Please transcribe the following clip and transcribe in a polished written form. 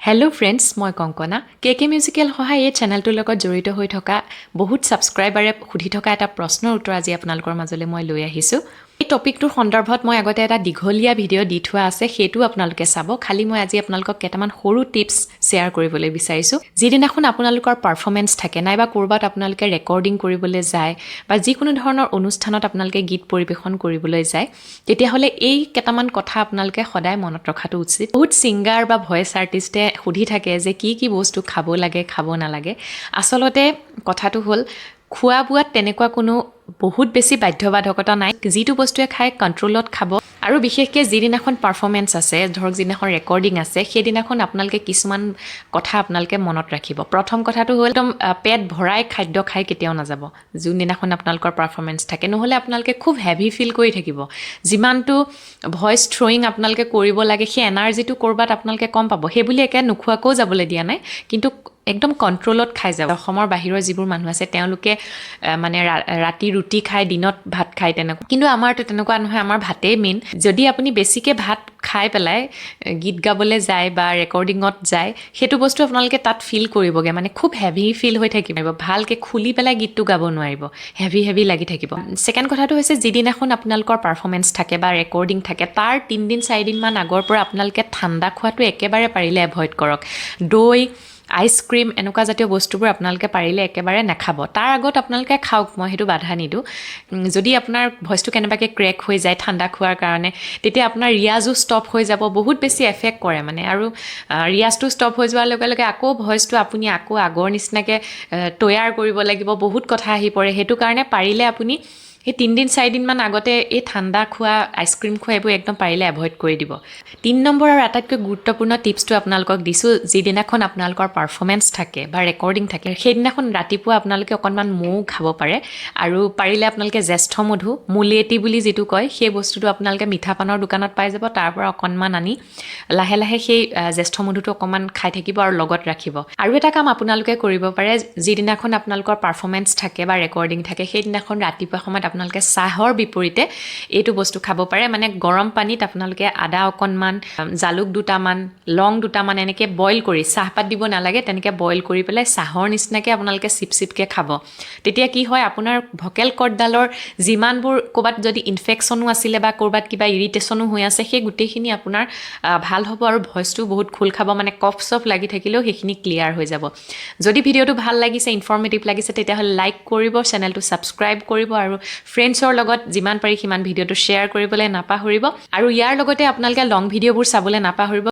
Hello' friends, মই কংকনা। কে কে musical সহায় এই চেনেলটোৰ লগত জড়িত হৈ থকা বহুত ছাবস্ক্ৰাইবাৰে সুধি থকা এটা প্ৰশ্নৰ উত্তৰ আজি আপোনালোকৰ মাজলৈ মই লৈ আহিছোঁ। এই টপিকটোৰ সন্দৰ্ভত মই আগতে এটা দীঘলীয়া ভিডিঅ' দি থোৱা আছে, সেইটোও আপোনালোকে চাব। খালি মই আজি আপোনালোকক কেইটামান সৰু টিপছ শ্বেয়াৰ কৰিবলৈ বিচাৰিছোঁ। যিদিনাখন আপোনালোকৰ পাৰফৰ্মেঞ্চ থাকে নাইবা ক'ৰবাত আপোনালোকে ৰেকৰ্ডিং কৰিবলৈ যায় বা যিকোনো ধৰণৰ অনুষ্ঠানত আপোনালোকে গীত পৰিৱেশন কৰিবলৈ যায়, তেতিয়াহ'লে এই কেইটামান কথা আপোনালোকে সদায় মনত ৰখাটো উচিত। বহুত ছিংগাৰ বা ভইচ আৰ্টিষ্টে সুধি থাকে যে কি কি বস্তু খাব লাগে, খাব নালাগে। আচলতে কথাটো হ'ল, খোৱা বোৱাত তেনেকুৱা কোনো বহুত বেছি বাধ্যবাধকতা নাই। যিটো বস্তুৱে খায়, কণ্ট্ৰলত খাব। আৰু বিশেষকৈ যিদিনাখন পাৰফৰ্মেঞ্চ আছে, ধৰক যিদিনাখন ৰেকৰ্ডিং আছে, সেইদিনাখন আপোনালোকে কিছুমান কথা আপোনালোকে মনত ৰাখিব। প্ৰথম কথাটো হ'ল, একদম পেট ভৰাই খাদ্য খাই কেতিয়াও নাযাব যোনদিনাখন আপোনালোকৰ পাৰফৰ্মেঞ্চ থাকে। নহ'লে আপোনালোকে খুব হেভি ফিল কৰি থাকিব। যিমানটো ভইচ থ্ৰয়িং আপোনালোকে কৰিব লাগে, সেই এনাৰ্জিটো ক'ৰবাত আপোনালোকে কম পাব। সেইবুলি একে নোখোৱাকৈও যাবলৈ দিয়া নাই, কিন্তু একদম কণ্ট্ৰলত খাই যাব। অসমৰ বাহিৰৰ যিবোৰ মানুহ আছে, তেওঁলোকে মানে ৰাতি ৰুটি খায়, দিনত ভাত খায়, তেনেকুৱা। কিন্তু আমাৰতো তেনেকুৱা নহয়, আমাৰ ভাতেই মেইন। যদি আপুনি বেছিকৈ ভাত খাই পেলাই গীত গাবলৈ যায় বা ৰেকৰ্ডিঙত যায়, সেইটো বস্তু আপোনালোকে তাত ফিল কৰিবগৈ। মানে খুব হেভি ফিল হৈ থাকিব, ভালকৈ খুলি পেলাই গীতটো গাব নোৱাৰিব, হেভি হেভি লাগি থাকিব। ছেকেণ্ড কথাটো হৈছে, যিদিনাখন আপোনালোকৰ পাৰফৰ্মেঞ্চ থাকে বা ৰেকৰ্ডিং থাকে, তাৰ 3 দিন 4 দিনমান আগৰ পৰা আপোনালোকে ঠাণ্ডা খোৱাটো একেবাৰে পাৰিলে এভইড কৰক। দৈ, আইচক্ৰীম এনেকুৱা জাতীয় বস্তুবোৰ আপোনালোকে পাৰিলে একেবাৰে নাখাব। তাৰ আগত আপোনালোকে খাওক, মই সেইটো বাধা নিদিওঁ। যদি আপোনাৰ ভইচটো কেনেবাকৈ ক্ৰেক হৈ যায় ঠাণ্ডা খোৱাৰ কাৰণে, তেতিয়া আপোনাৰ ৰিয়াজো ষ্টপ হৈ যাব। বহুত বেছি এফেক্ট কৰে মানে। আৰু ৰিয়াজটো ষ্টপ হৈ যোৱাৰ লগে লগে আকৌ ভইচটো আপুনি আকৌ আগৰ নিচিনাকৈ তৈয়াৰ কৰিব লাগিব, বহুত কথা আহি পৰে। সেইটো কাৰণে পাৰিলে আপুনি সেই 3 দিন 4 দিনমান আগতে এই ঠাণ্ডা খোৱা, আইচক্ৰীম খোৱা, এইবোৰ একদম পাৰিলে এভইড কৰি দিব। 3 নম্বৰ আৰু আটাইতকৈ গুৰুত্বপূৰ্ণ টিপছটো আপোনালোকক দিছোঁ। যিদিনাখন আপোনালোকৰ পাৰফৰ্মেঞ্চ থাকে বা ৰেকৰ্ডিং থাকে, সেইদিনাখন ৰাতিপুৱা আপোনালোকে অকণমান মৌ খাব পাৰে। আৰু পাৰিলে আপোনালোকে জ্যেষ্ঠ মধু, মুলেটি বুলি যিটো কয়, সেই বস্তুটো আপোনালোকে মিঠা পানৰ দোকানত পাই যাব। তাৰ পৰা অকণমান আনি লাহে লাহে সেই জ্যেষ্ঠ মধুটো অকণমান খাই থাকিব আৰু লগত ৰাখিব। আৰু এটা কাম আপোনালোকে কৰিব পাৰে, যিদিনাখন আপোনালোকৰ পাৰফৰ্মেঞ্চ থাকে বা ৰেকৰ্ডিং থাকে, সেইদিনাখন ৰাতিপুৱা সময়ত আপোনালোকে চাহৰ বিপৰীতে এইটো বস্তু খাব পাৰে। মানে গৰম পানীত আপোনালোকে আদা অকণমান, জালুক দুটামান, লং দুটামান এনেকৈ বইল কৰি, চাহপাত দিব নালাগে, তেনেকৈ বইল কৰি পেলাই চাহৰ নিচিনাকৈ আপোনালোকে চিপ চিপকৈ খাব। তেতিয়া কি হয়, আপোনাৰ ভকেল কৰ্ডডালৰ যিমানবোৰ ক'ৰবাত যদি ইনফেকশ্যনো আছিলে বা ক'ৰবাত কিবা ইৰিটেশ্যনো হৈ আছে, সেই গোটেইখিনি আপোনাৰ ভাল হ'ব আৰু ভইচটো বহুত খোল খাব। মানে কফ চফ লাগি থাকিলেও সেইখিনি ক্লিয়াৰ হৈ যাব। যদি ভিডিঅ'টো ভাল লাগিছে, ইনফৰ্মেটিভ লাগিছে, তেতিয়াহ'লে লাইক কৰিব, চেনেলটো ছাবস্ক্ৰাইব কৰিব আৰু ফ্ৰেণ্ডছৰ লগত যিমান পাৰি সিমান ভিডিঅ'টো শ্বেয়াৰ কৰিবলৈ নাপাহৰিব। আৰু ইয়াৰ লগতে আপোনালোকে লং ভিডিঅ'বোৰ চাবলৈ নাপাহৰিব।